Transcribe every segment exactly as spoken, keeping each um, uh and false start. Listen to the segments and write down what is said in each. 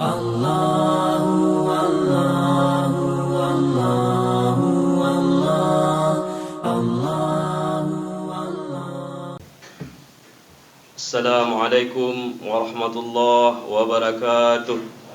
Allahu, Allahu, Allahu, Allah, Allahu, Allah. Assalamualaikum warahmatullahi wabarakatuh.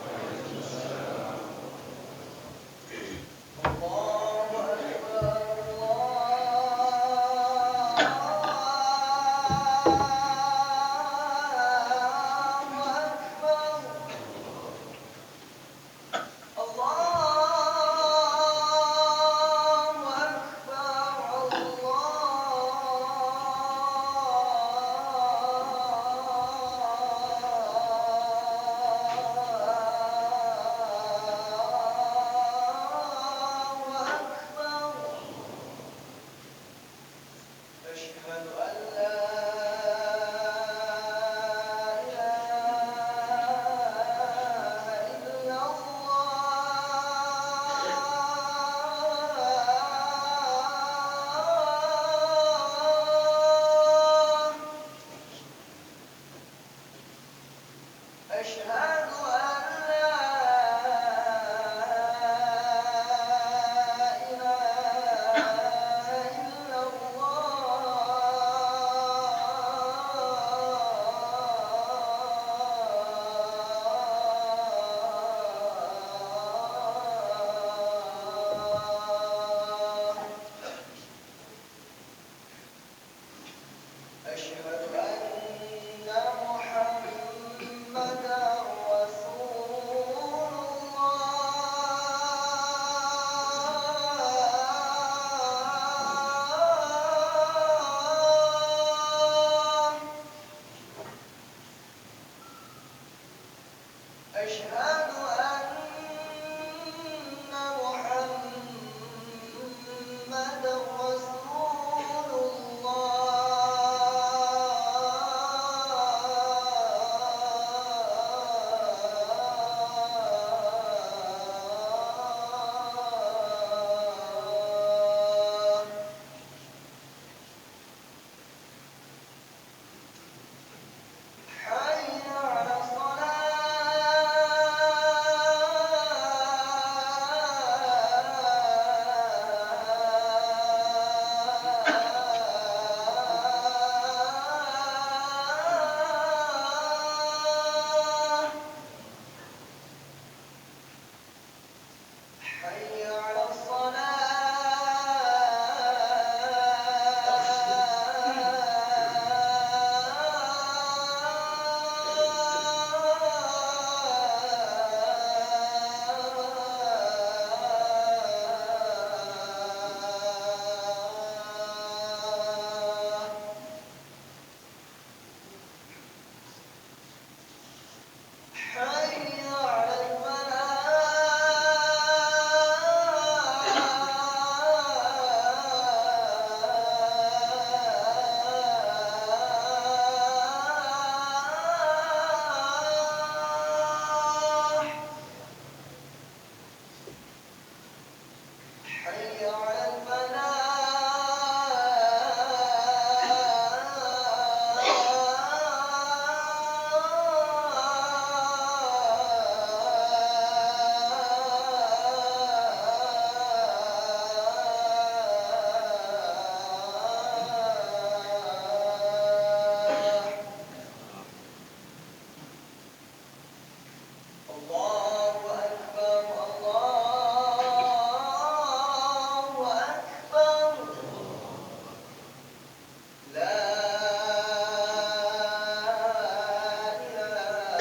أشهد أن لا إله إلا الله. أشهد أن لا إله إلا الله. أشهد أن محمدا رسول الله. أشهد أن محمدا رسول الله. حي على الصلاة. حي على الصلاة. حي على الفلاح. حي على الفلاح. الله أكبر، الله أكبر. لا إله إلا الله.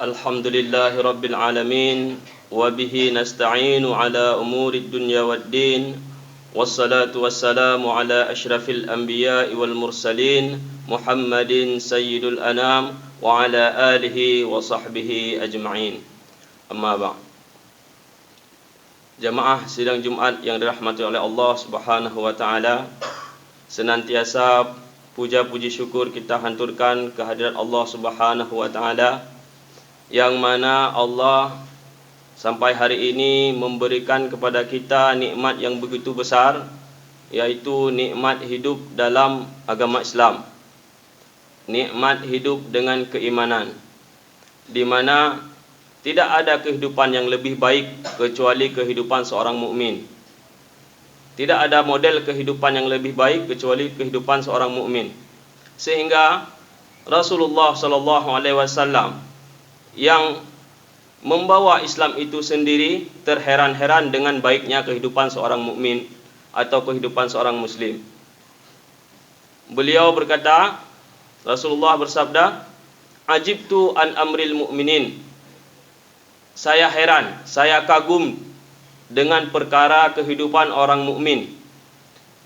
الحمد لله رب العالمين، وبه نستعين على أمور الدنيا والدين، والصلاة والسلام على أشرف الأنبياء والمرسلين، محمد سيد الأنام، وعلى آله وصحبه أجمعين. أما بعد. Jamaah sidang Jumat yang dirahmati oleh Allah Subhanahu wa Ta'ala, senantiasa puja puji syukur kita hanturkan kehadirat Allah Subhanahu wa Ta'ala, yang mana Allah sampai hari ini memberikan kepada kita nikmat yang begitu besar, yaitu nikmat hidup dalam agama Islam, nikmat hidup dengan keimanan, di mana tidak ada kehidupan yang lebih baik kecuali kehidupan seorang mukmin. Tidak ada model kehidupan yang lebih baik kecuali kehidupan seorang mukmin. Sehingga Rasulullah sallallahu alaihi wasallam yang membawa Islam itu sendiri terheran-heran dengan baiknya kehidupan seorang mukmin atau kehidupan seorang muslim. Beliau berkata, Rasulullah bersabda, "Ajibtu an amril mu'minin." Saya heran, saya kagum dengan perkara kehidupan orang mukmin.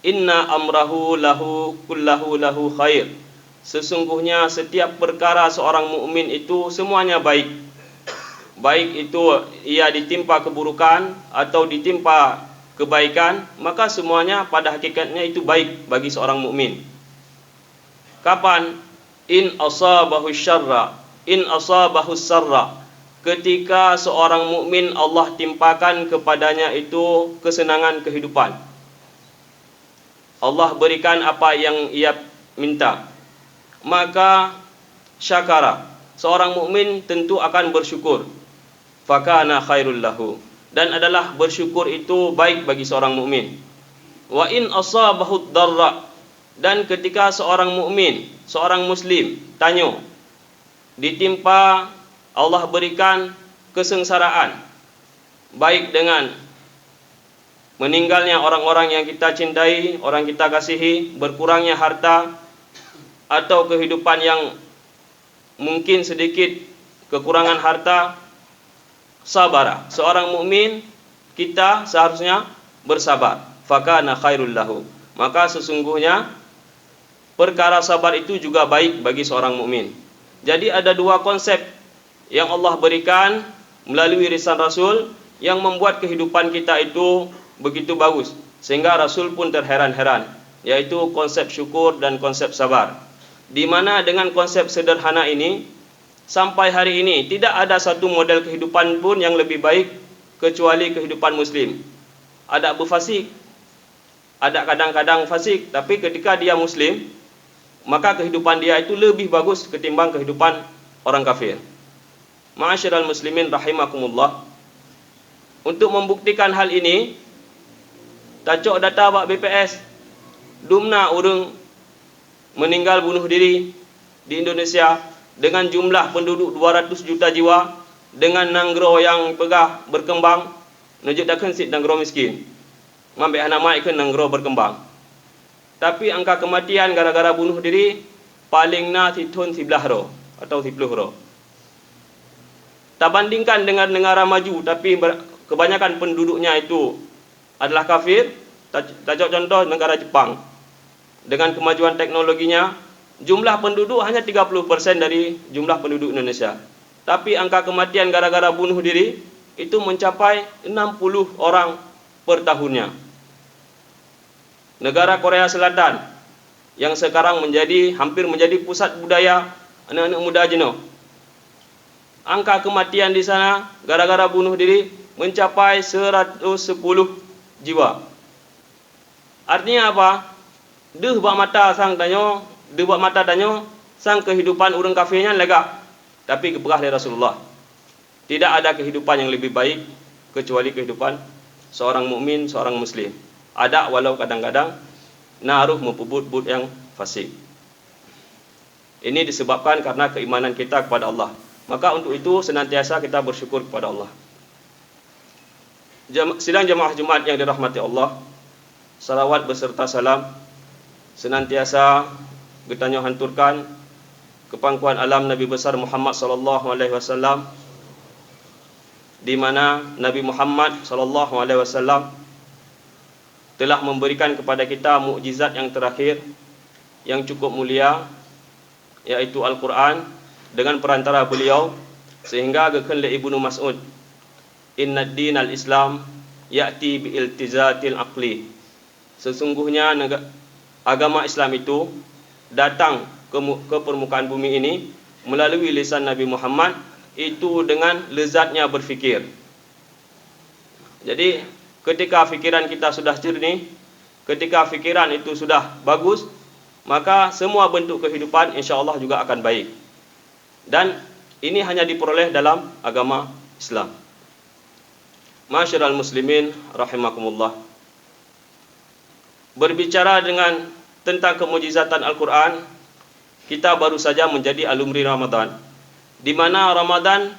"Inna amrahu lahu kullahu lahu khair." Sesungguhnya setiap perkara seorang mukmin itu semuanya baik. Baik itu ia ditimpa keburukan atau ditimpa kebaikan, maka semuanya pada hakikatnya itu baik bagi seorang mukmin. Kapan? "In asabahu syarra, in asabahu sarra." Ketika seorang mukmin Allah timpakan kepadanya itu kesenangan kehidupan. Allah berikan apa yang ia minta. Maka syakara, seorang mukmin tentu akan bersyukur. Fakana khairul lahu, dan adalah bersyukur itu baik bagi seorang mukmin. Wa in asabahu darra, dan ketika seorang mukmin, seorang muslim, tanyoe ditimpa, Allah berikan kesengsaraan, baik dengan meninggalnya orang-orang yang kita cintai, orang kita kasihi, berkurangnya harta, atau kehidupan yang mungkin sedikit kekurangan harta, sabara. Seorang mukmin, kita seharusnya bersabar. Fakana khairul lahu. Maka sesungguhnya perkara sabar itu juga baik bagi seorang mukmin. Jadi ada dua konsep yang Allah berikan melalui lisan Rasul yang membuat kehidupan kita itu begitu bagus, sehingga Rasul pun terheran-heran, yaitu konsep syukur dan konsep sabar. Di mana dengan konsep sederhana ini, sampai hari ini tidak ada satu model kehidupan pun yang lebih baik kecuali kehidupan muslim. Ada bufasik, ada kadang-kadang fasik, tapi ketika dia muslim, maka kehidupan dia itu lebih bagus ketimbang kehidupan orang kafir. Ma'asyiral muslimin rahimakumullah. Untuk membuktikan hal ini, tacok data bak B P S, dumna ureuëng meninggal bunuh diri di Indonesia dengan jumlah penduduk dua ratus juta jiwa, dengan nanggroe nyang peugah berkembang, neujeuet takheun cit nanggroe miskin. Mambek hana mai keu nanggroe berkembang. Tapi angka kematian gara-gara bunuh diri paling na sithon siblaih droe atau siploh droe. Tabandingkan dengan negara maju, tapi ber-, kebanyakan penduduknya itu adalah kafir, ta-, tacok contoh negara Jepang. Dengan kemajuan teknologinya, jumlah penduduk hanya tiga puluh persen dari jumlah penduduk Indonesia. Tapi angka kematian gara-gara bunuh diri itu mencapai enam puluh orang per tahunnya. Negara Korea Selatan yang sekarang menjadi, hampir menjadi pusat budaya aneuk-aneuk muda jinoe. Angka kematian di sana gara-gara bunuh diri mencapai seratus sepuluh jiwa. Artinya apa? Deuh bak mata sang tanyoe, deuh bak mata tanyoe, sang kehidupan ureuëng kafé nyan lagak, tapi geupeugah lé Rasulullah, tidak ada kehidupan yang lebih baik kecuali kehidupan seorang mukmin, seorang muslim. Ada walau kadang-kadang na roh meupeubeuet buet nyang fasik. Ini disebabkan karena keimanan kita kepada Allah. Maka untuk itu senantiasa kita bersyukur kepada Allah. Jam-, sidang jamaah Jumat yang dirahmati Allah, salawat beserta salam senantiasa geutanyoe hanturkan keu pangkuan alam Nabi besar Muhammad sallallahu alaihi wasallam, di mana Nabi Muhammad sallallahu alaihi wasallam telah memberikan kepada kita mukjizat yang terakhir yang cukup mulia, yaitu Al-Quran, dengan perantara beliau, sehingga geukheun lé Ibnu Mas'ud, "Innad dinal Islam, ya'ti bi iltizatil aqli. Sesungguhnya nega-, agama Islam itu datang ke mu-, ke permukaan bumi ini melalui lisan Nabi Muhammad, itu dengan lezatnya berfikir. Jadi, ketika fikiran kita sudah jernih, ketika fikiran itu sudah bagus, maka semua bentuk kehidupan insya Allah juga akan baik. Dan ini hanya diperoleh dalam agama Islam. Ma'asyiral muslimin rahimakumullah. Berbicara dengan tentang kemujizatan Al-Quran, kita baru saja menjadi alumni Ramadan, di mana Ramadan,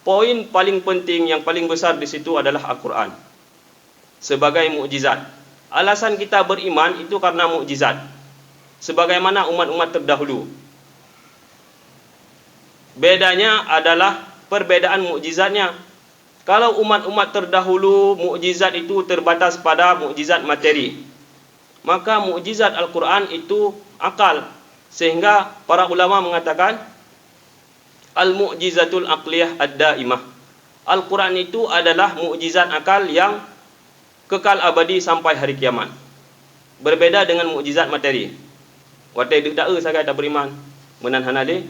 poin paling penting, yang paling besar di situ adalah Al-Quran sebagai mukjizat. Alasan kita beriman itu karena mukjizat, sebagaimana umat-umat terdahulu. Bedanya adalah perbedaan mukjizatnya. Kalau umat-umat terdahulu, mukjizat itu terbatas pada mukjizat materi, maka mukjizat Al-Quran itu akal, sehingga para ulama mengatakan, "Al-mu'jizatul aqliyah ad-daimah." Al-Quran itu adalah mukjizat akal yang kekal abadi sampai hari kiamat. Berbeda dengan mukjizat materi. Watée deuh dae sagai taberiman, meunan hana lé.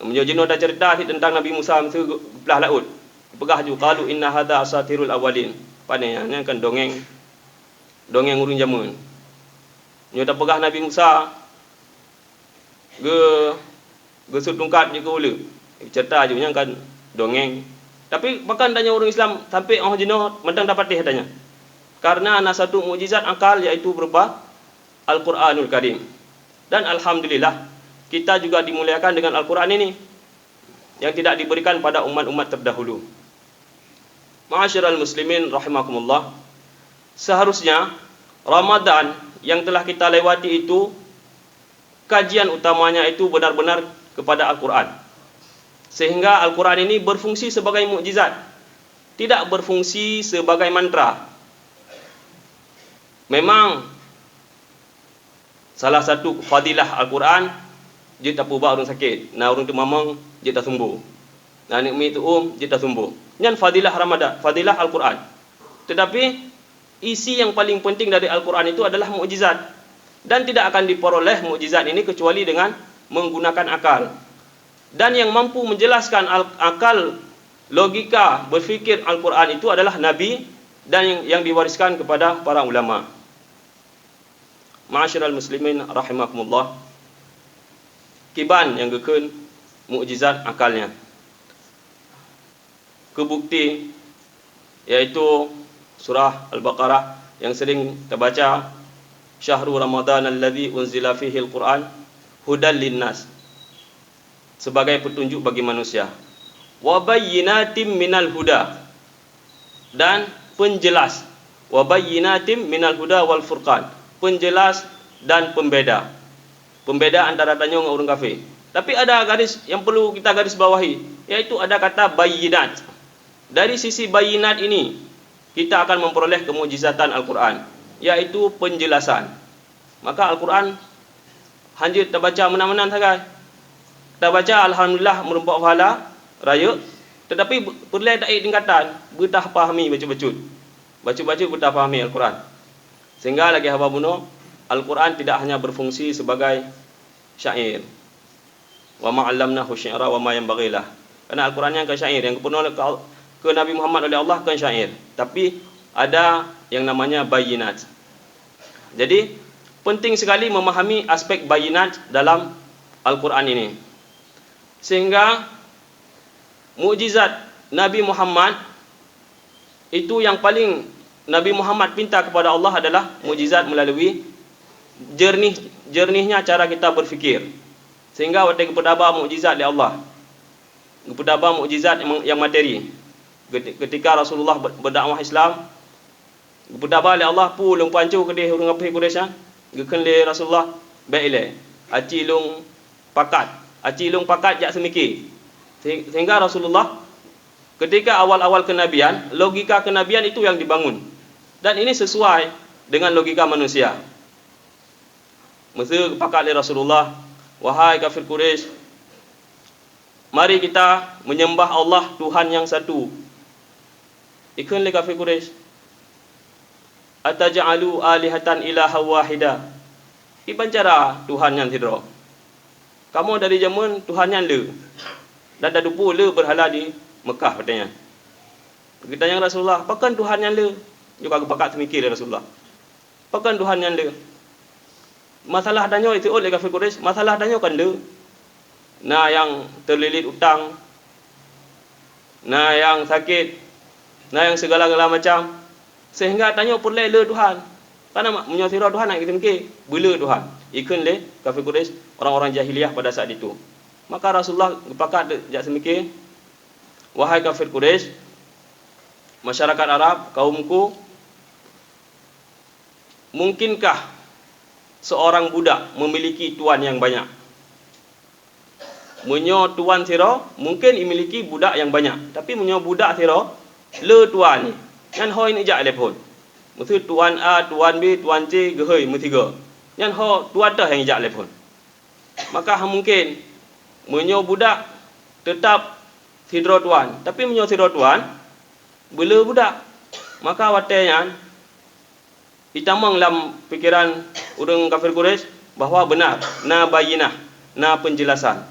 Meunyoe jinoe tacerita cit teuntang Nabi Musa meuseu geuplah laôt, peugah ju, "Qalu inna hadza asatirul awwalin." Pane nyan, nyan kan dongeng, dongeng ureuëng jameun. Nyoe tapeugah Nabi Musa geu-, geusut tungkat jeuet keu uleue. Cerita ju nyan kan dongeng. Tapi pakon tanyoe ureuëng Islam sampai óh jinoe mantong tapatéh tanyoe? Karena na satu mukjizat akal, yaitu berupa Al-Quranul Karim. Dan alhamdulillah, kita juga dimuliakan dengan Al-Quran ini yang tidak diberikan pada umat-umat terdahulu. Ma'asyiral muslimin rahimakumullah, seharusnya Ramadan yang telah kita lewati itu, kajian utamanya itu benar-benar kepada Al-Quran. Sehingga Al-Quran ini berfungsi sebagai mukjizat, tidak berfungsi sebagai mantra. Memang salah satu fadilah Al-Quran, jeuet tapeuubat ureuëng sakét, na ureuëng teumamong, jeuet tasumbo. Na aneuk miet teuuem, jeuet tasumbo. Nyan fadilah Ramadan, fadilah Al-Quran. Tetapi, isi yang paling penting dari Al-Quran itu adalah mukjizat. Dan tidak akan diperoleh mukjizat ini kecuali dengan menggunakan akal. Dan yang mampu menjelaskan al-, akal, logika, berfikir Al-Quran itu adalah Nabi dan yang, yang diwariskan kepada para ulama. Ma'asyiral muslimin rahimakumullah. Kiban nyang geukheun mukjizat akalnya. Keu bukti, yaitu surah Al-Baqarah yang sering tabaca, "Syahru Ramadan alladzi unzila fihil Qur'an hudal linnas," sebagai petunjuk bagi manusia. "Wa bayyinatim minal huda," dan penjelas. "Wa bayyinatim minal huda wal furqan," penjelas dan pembeda. Pembeda antara tanyoe ngon ureuëng kafé. Tapi ada garis yang perlu kita garis bawahi, yaitu ada kata bayyinat. Dari sisi bayyinat ini, kita akan memperoleh kemujizatan Al-Quran, yaitu penjelasan. Maka Al-Quran hanjeuet tabaca meunan-meunan sagai. Tabaca, alhamdulillah, meureumpok pahala rayeuk, tetapi be-, peureulée taék tingkatan, beutapahami bacut-bacut. Bacut-bacut beutapahami Al-Quran. Sehingga lagée haba bunoe, Al-Quran tidak hanya berfungsi sebagai syair. "Wa ma 'allamnahu syi'ra wa ma yanbaghi lah." Karena Al-Quran nyan kan syair, nyang geupeurunoe keu, keu Nabi Muhammad oleh Allah kan syair. Tapi ada yang namanya bayyinat. Jadi, penting sekali memahami aspek bayyinat dalam Al-Quran ini. Sehingga mukjizat Nabi Muhammad itu yang paling Nabi Muhammad pinta kepada Allah adalah mukjizat melalui jernih, jernihnya cara kita berfikir. Sehingga watée geupeudaba mukjizat lé Allah, geupeudaba mukjizat yang, yang materi. Keti-, ketika Rasulullah ber-, berdakwah Islam, geupeudaba lé Allah peue lôn peuancô keudeh ureuëng kafé Quraisy nyan, geukheun lé Rasulullah, "Bék ilée, aci lôn pakat, aci lôn pakat jak seumiki." Seh-, sehingga Rasulullah, ketika awal-awal kenabian, logika kenabian itu yang dibangun. Dan ini sesuai dengan logika manusia. Meuseu geupakat lé Rasulullah, "Wahai kafir Quraisy, mari kita menyembah Allah, Tuhan yang satu." Ikheun lé kafir Quraisy, "Ataj'alu alihatan ilaha wahida?" Kiban cara Tuhan nyan sidroe? Kamoe dari jameun Tuhan nyan le, dan tateupeue le beurhala di Meukah watée nyan. Geutanyong Rasulullah, "Pakon Tuhan nyan le?" Nyoe ka geupakat teumikir lé Rasulullah. "Pakon Tuhan nyan le?" Masalah tanyoe, jiseuôt lé kafé Quraisy, masalah tanyoe kon le. Na nyang teulilit utang, na nyang sakét, na nyang sigala-gala macam, seuhingga tanyoe peureulée le Tuhan. Kana ma-, meunyoe sidroe Tuhan hana geuteumiké, beule Tuhan, jikheun lé kafé Quraisy, orang-orang jahiliyah pada saat itu. Maka Rasulullah geupakat jak seumike, "Wahai kafir Quraisy, masyarakat Arab, kaumku, mungkinkah seorang budak memiliki tuan yang banyak?" Meunyoe tuan sidroe, mungken imiliki budak nyang banyak. Tapi meunyoe budak sidroe, le tuan nyan, nyan ho inijak lé phon. Meuseu tuan A, tuan B, tuan C geuhôi meusigoe. Nyan ho tuan teuh nyang ijak lé phon. Maka hana mungken, meunyoe budak teutab sidroe tuan. Tapi meunyoe sidroe tuan, beule budak, maka watée nyan itamong lam pikeran ureuëng kafir Quraisy bahwa beunar na bayyinah, na peunjeulasan.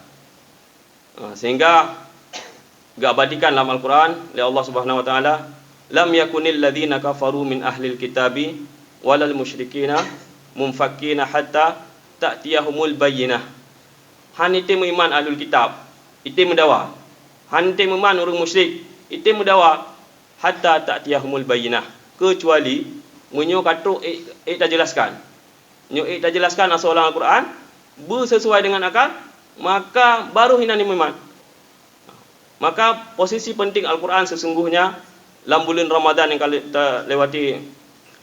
Ha, sehingga geuabadikan lam Al-Quran lé Allah Subhanahu Wa Taala, "Lam yakunil ladzina kafaru min ahlil kitabi walal musyrikina munfakkina hatta ta'tiyahumul bayyinah." Hana item meuiman ahlul kitab, item meudawa. Hana item meuiman ureuëng musyrik, item meudawa, "hatta ta'tiyahumul bayyinah," keucuali meunyoe ka trok ék, ék tajeulaskan. Nyoe ék tajeulaskan asoe lam Al-Quran, beuseusuai deungon akal, maka baru hinan meuiman. Maka posisi penting Al-Quran sesungguhnya lam buleuen Ramadan nyang ka le-, talewati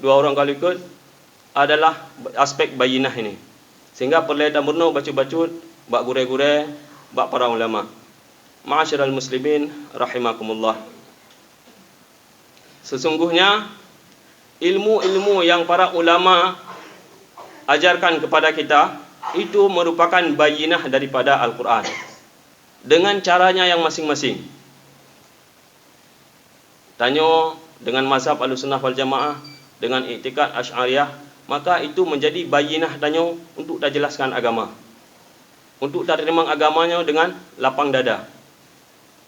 dua uroe ka likot adalah aspek bayyinah ini. Sehingga peureulée tameurunoe bacut-bacut bak gurée-gurée, bak para ulama. Ma'asyiral muslimin rahimakumullah. Sesungguhnya ilmu-ilmu yang para ulama ajarkan kepada kita itu merupakan bayyinah daripada Al-Quran dengan caranya yang masing-masing. Tanyoe dengan mazhab Ahlussunnah wal Jamaah, dengan iktikad Asy'ariyah, maka itu menjadi bayyinah tanyoe untuk tajeulaskan agama, untuk tateurimong agama nyoe dengan lapang dada,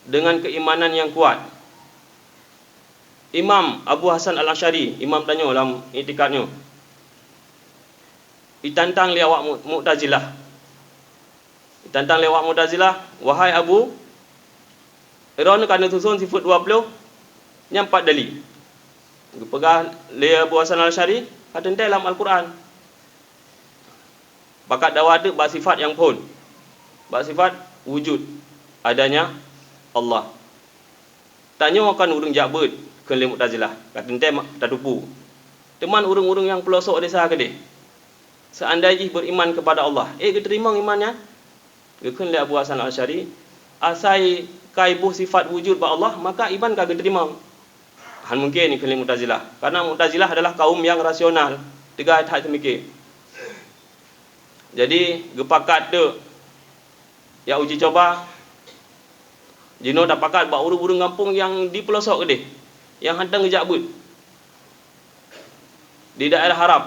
dengan keimanan nyang kuat. Imam Abu Hasan Al-Asy'ari, imam tanyoe lam iktikad nyoe, itantang lé awak Mu-, Mu'tazilah. Itantang lé awak Mu'tazilah, "Wahai Abu, droeneuh ka neususon sifeuet dua ploh, nyan pat dali." Geupeugah lé Abu Hasan Al-Asy'ari, "Ka teuntée lam Al-Quran." Pakat dawa teuk bak sifat nyang phon, bak sifat wujud, adanya Allah. Tanyoe kan ureuëng jak beuet, kheun lé Mu'tazilah, ka teuntée ma-, tateupeue. Teuma ureuëng-ureuëng nyang peulosok desya keudeh, seandai jih beriman kepada Allah, ék geuteurimong iman nyan? Geukheun lé Abu Hasan Al-Asy'ari, asai ka iboh sifat wujud bak Allah, maka iman ka geuteurimong. Hana mungken, kheun lé Mu'tazilah, karena Mu'tazilah adalah kaum nyang rasional, teuga that teumike. Jadi, geupakat teuk, ya uji coba, jinoe tapakat bak ureuëng-ureuëng gampông nyang di peulosok keudeh, nyang hana geujak beuet di daerah Arab.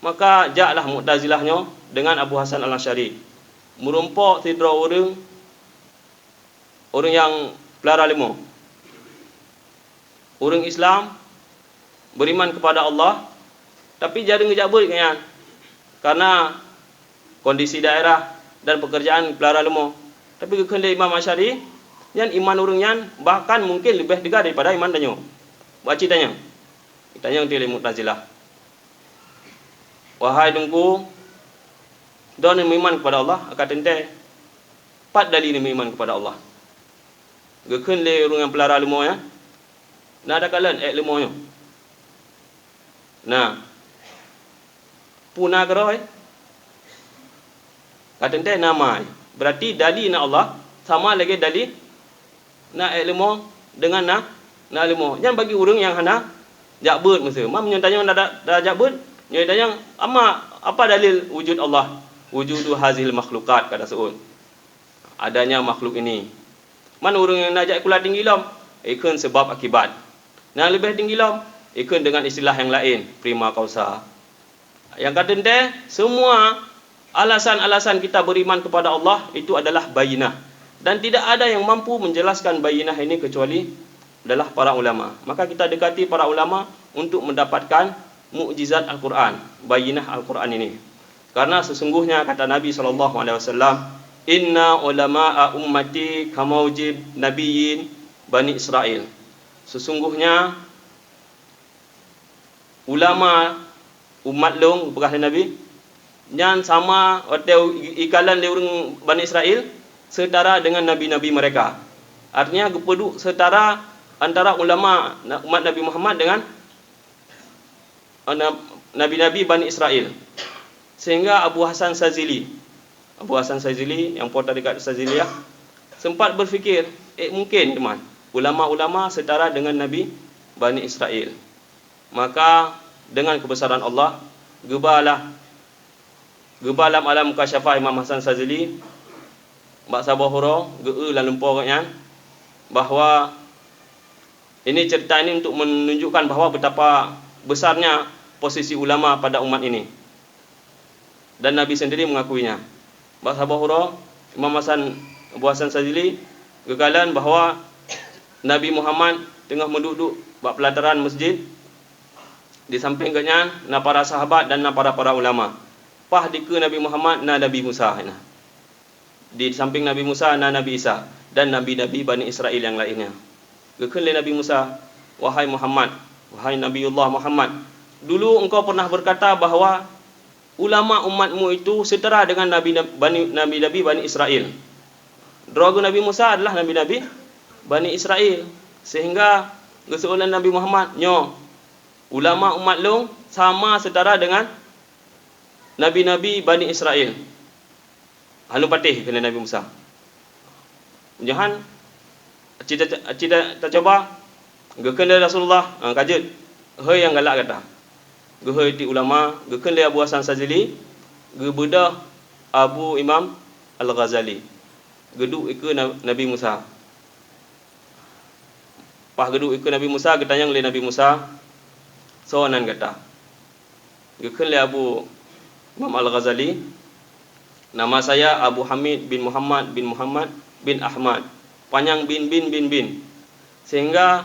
Maka jaklah Mu'tazilah nyoe deungon Abu Hasan Al-Asy'ari, meurumpok sidroe ureuëng, ureuëng nyang peulara leumo. Ureuëng Islam beriman kepada Allah, tapi jareueng geujak beuet nyan karena kondisi daerah dan pekerjaan peulara leumo. Tapi geukheun lé Imam Asy'ari, nyan iman ureuëng nyan bahkan mungken leubeh teuga daripada iman tanyoe. Baci tanyong. Tanyong lé Mu'tazilah, "Wahai Teungku, droeneuh meuiman kepada Allah, ka teuntée pat dali neumeuiman kepada Allah?" Geukheun lé ureuëng nyang peulara leumo nyan, "Na takalon ék leumo nyoe? Na. Peue na keudroe? Ka teuntée na ma." Berarti dali na Allah sama lagée dali na ék leumo deungon na, na leumo. Nyan bagi ureuëng nyang hana jak beuet meuseu. Ma meunyoe tanyoe na da-, da jak beuet, nyoe tanyong, "Ama, apa dalil wujud Allah? Wujudu hazil makhlukat," kata seuôt. Adanya makhluk ini. Man ureuëng nyang na jak sikula tinggi lom, ikheun sebab akibat. Na leubeh tinggi lom, Ikheun dengan istilah yang laén, prima causa. Nyang ka teuntée, semua alasan-alasan kita beriman kepada Allah itu adalah bayyinah. Dan tidak ada yang mampu menjelaskan bayyinah ini kecuali adalah para ulama. Maka kita dekati para ulama untuk mendapatkan mukjizat Al-Quran, bayyinah Al-Quran ini. Karena sesungguhnya kata Nabi sallallahu alaihi wasallam, "Inna ulama'a ummati kamaujin nabiyyin bani Israil." Sesungguhnya ulama umat lôn, geupeugah lé Nabi, nyan sama watée ikalon lé ureuëng Bani Israel, setara dengan nabi-nabi mereka. Artinya, geupeuduek setara antara ulama na-, umat Nabi Muhammad dengan, eh, na-, nabi-nabi Bani Israel. Sehingga Abu Hasan Sazili, Abu Hasan Sazili nyang po tarekat Saziliyah, sempat berfikir, "Eh, mungkin teuma ulama-ulama setara dengan nabi Bani Israel." Maka, dengan keubesaran Allah, geubalah, geuba lam alam mukasyafah Imam Hasan Sazili, bak saboh uroe, geu-eu lam lumpoe gobnyan, bahwa ini, cerita ini untuk menunjukkan bahwa betapa besarnya posisi ulama pada umat ini. Dan Nabi sendiri mengakuinya. Bak saboh uroe, Imam Hasan, Abu Hasan Sazili geukalon bahwa Nabi Muhammad teungoh meuduek-duek bak peulataran masjid. Di sampéng gobnyan na para sahabat dan na para-para ulama. Paih dikeue Nabi Muhammad na Nabi Musa, na. Di sampéng Nabi Musa na Nabi Isa dan nabi-nabi Bani Israel nyang lainnya. Geukheun lé Nabi Musa, "Wahai Muhammad, wahai Nabiullah Muhammad, dulu engkau pernah berkata bahwa ulama umatmu itu setara dengan nabi, Bani, nabi-nabi Bani Israel." Droe geuh Nabi Musa adalah nabi-nabi Bani Israel. Sehingga geuseuôt lé Nabi Muhammad, "Nyoe, ulama umat lôn sama setara dengan nabi-nabi Bani Israel." Hana patéh keunan Nabi Musa. Nyohan, cita, cita tacoba, geukheun lé Rasulullah, "Ah, ka jeuet, hôi nyang galak gata." Geuhôi tieb ulama, geukheun lé Abu Hasan Sazili, geubeudôh Abu Imam Al-Ghazali. Geuduek ikeue Na-, Nabi Musa. Paih geuduek ikeue Nabi Musa, geutanyong lé Nabi Musa, "Soe nan gata?" Geukheun lé Abu Imam Al-Ghazali, "Nama saya Abu Hamid bin Muhammad bin Muhammad bin Ahmad, panyang bin, bin, bin, bin." Sehingga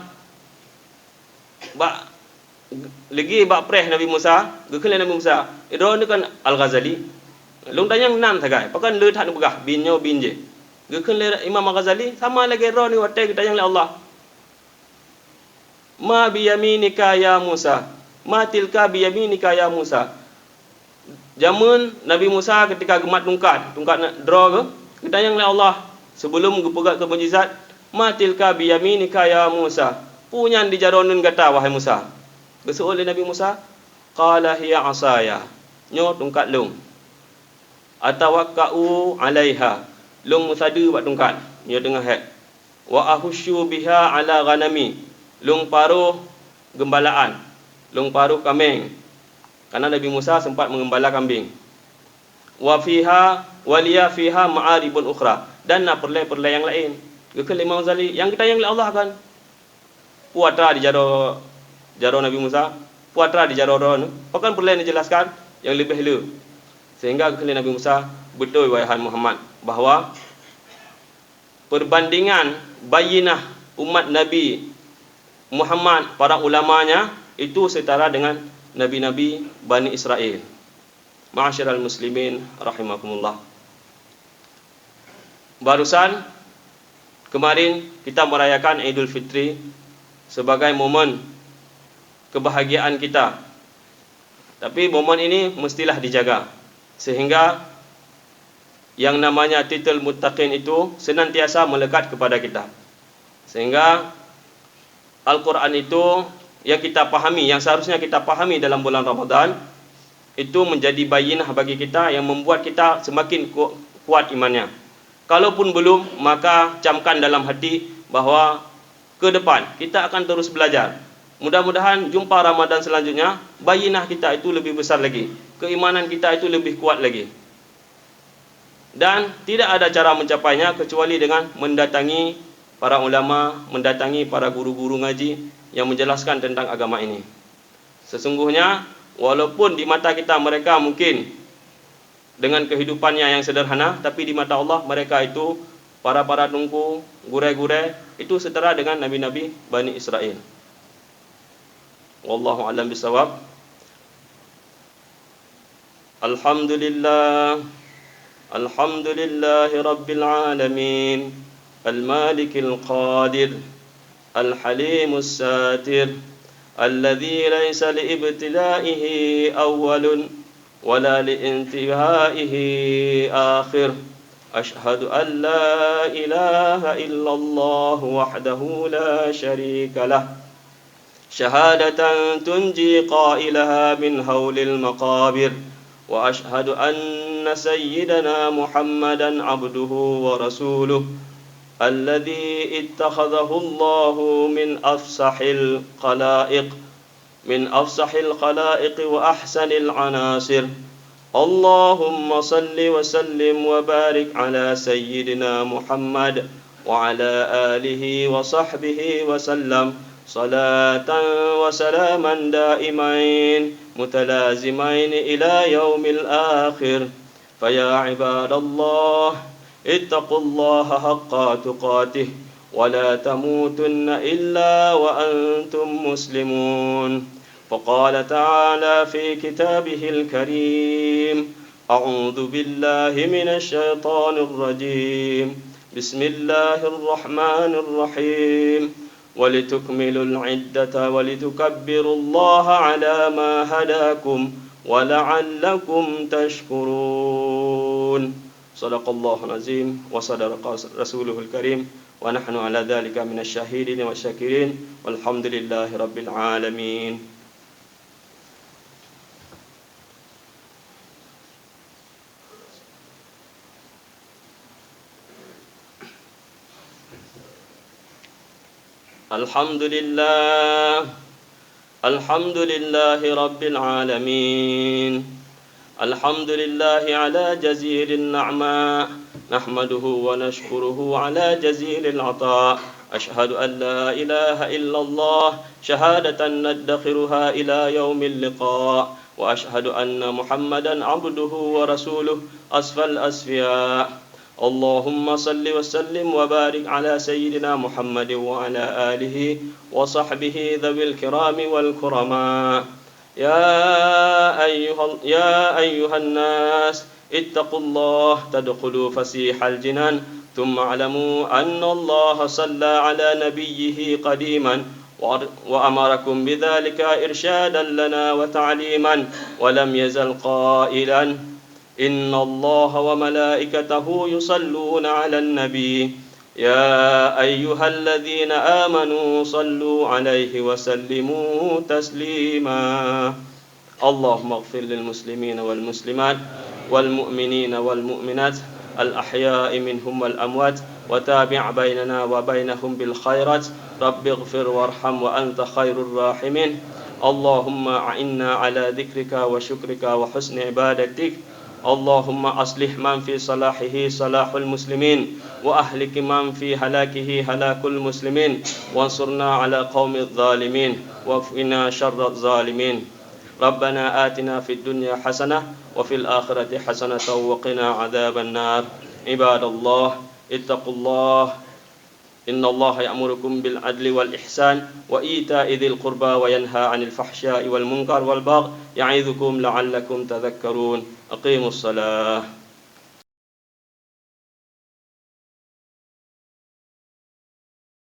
bak, lagi bak preh Nabi Musa, geukheun lé Nabi Musa, "Droeneuh kan Al-Ghazali?" "Lôn tanyong nan sagai, pakon le that neupeugah bin nyoe bin jih?" Geukheun lé Imam Al-Ghazali, "Sama lagée droeneuh watée geutanyong lé Allah, 'Ma biyaminika ya Musa? Ma tilka biyaminika ya Musa?'" Jameun Nabi Musa ketika geumat tungkat, tungkat na-, droe geuh, geutanyong lé Allah, sebelum geupeugah keu mukjizat, "Ma tilka biyaminika ya Musa?" "Peue nyan di jaroe neuh gata, wahai Musa?" Geuseuôt lé Nabi Musa, "Qala hiya asaya." "Nyoe tungkat lôn. Atawakka'u 'alaiha." Lôn meusadeue bak tungkat, nyoe teungoh hék. "Wa ahusyu biha 'ala ghanami." Lôn paroh geumbalaan, lôn paroh kaméng. Karena Nabi Musa sempat menggembala kambing. "Wa fiha, wa liya fiha ma'aribun ukhra." Dan na peureulée-peureulée nyang laén. Geukheun lé Imam Ghazali, "Nyang geutanyong lé Allah kan peue atra di jaroe, jaroe Nabi Musa, peue atra di jaroe droeneuh, pakon peureulée neujelaskan nyang leubeh le?" Sehingga geukheun lé Nabi Musa, "Beutôi, wahai Muhammad, bahwa perbandingan bayyinah umat Nabi Muhammad, para ulamanya, itu setara dengan nabi-nabi Bani Israel." Ma'asyiral muslimin rahimakumullah. Barusan, kemarin kita merayakan Idul Fitri sebagai momen kebahagiaan kita. Tapi momen ini mestilah dijaga, sehingga yang namanya titel muttaqin itu senantiasa melekat kepada kita. Sehingga Al-Quran itu yang kita pahami, yang seharusnya kita pahami dalam bulan Ramadan, itu menjadi bayyinah bagi kita, yang membuat kita semakin ku-, kuat imannya. Kalaupun belum, maka camkan dalam hati bahwa ke depan kita akan terus belajar. Mudah-mudahan jumpa Ramadan selanjutnya, bayyinah kita itu lebih besar lagi, keimanan kita itu lebih kuat lagi. Dan tidak ada cara mencapainya kecuali dengan mendatangi para ulama, mendatangi para guru-guru ngaji yang menjelaskan tentang agama ini. Sesungguhnya, walaupun di mata kita mereka mungkin dengan kehidupannya yang sederhana, tapi di mata Allah mereka itu para-para teungku, gurée-gurée, itu setara dengan nabi-nabi Bani Israel. Wallahu a'lam bishawab. الحمد لله. الحمد لله رب العالمين، المالك القادر، الحليم الستير، الذي ليس لابتدائه أول ولا لانتهائه آخر. أشهد أن لا إله إلا الله وحده لا شريك له، شهادة تنجي قائلها من هول المقابر، وأشهد أن سيدنا محمدا عبده ورسوله، الذي اتخذه الله من أفصح الخلائق، من أفصح الخلائق وأحسن العناصر. اللهم صل وسلم وبارك على سيدنا محمد وعلى آله وصحبه وسلم، صلاة وسلاما دائمين متلازمين إلى يوم الآخر. فيا عباد الله، اتقوا الله حق تقاته ولا تموتن إلا وأنتم مسلمون. فقال تعالى في كتابه الكريم: أعوذ بالله من الشيطان الرجيم. بسم الله الرحمن الرحيم. ولتكملوا العدة ولتكبروا الله على ما هداكم ولعلكم تشكرون. صدق الله العظيم وصدق رسوله الكريم ونحن على ذلك من الشاهدين والشاكرين والحمد لله رب العالمين. الحمد لله. الحمد لله رب العالمين. الحمد لله على جزيل النعماء، نحمده ونشكره على جزيل العطاء. أشهد أن لا إله إلا الله شهادة ندخرها إلى يوم اللقاء، وأشهد أن محمدا عبده ورسوله أصفى الأصفياء. اللهم صل وسلم وبارك على سيدنا محمد وعلى آله وصحبه ذوي الكرام والكرماء. يا أيها، يا أيها الناس، اتقوا الله تدخلوا فسيح الجنان، ثم اعلموا أن الله صلى على نبيه قديما وأر-، وأمركم بذلك إرشادا لنا وتعليما، ولم يزل قائلا: إن الله وملائكته يصلون على النبي، يا أيها الذين آمنوا صلوا عليه وسلموا تسليما. اللهم اغفر للمسلمين والمسلمات والمؤمنين والمؤمنات الأحياء منهم والأموات وتابع بيننا وبينهم بالخيرات. رب اغفر وارحم وأنت خير الراحمين. اللهم أعنا على ذكرك وشكرك وحسن عبادتك. اللهم أصلح من في صلاحه صلاح المسلمين، وأهلك من في هلاكه هلاك المسلمين، وانصرنا على قوم الظالمين، وقنا شر الظالمين. ربنا آتنا في الدنيا حسنة وفي الآخرة حسنة وقنا عذاب النار. عباد الله، اتقوا الله. إن الله يأمركم بالعدل والإحسان وإيتاء ذي القربى وينهى عن الفحشاء والمنكر والبغي يعظكم لعلكم تذكرون. أقيموا الصلاة.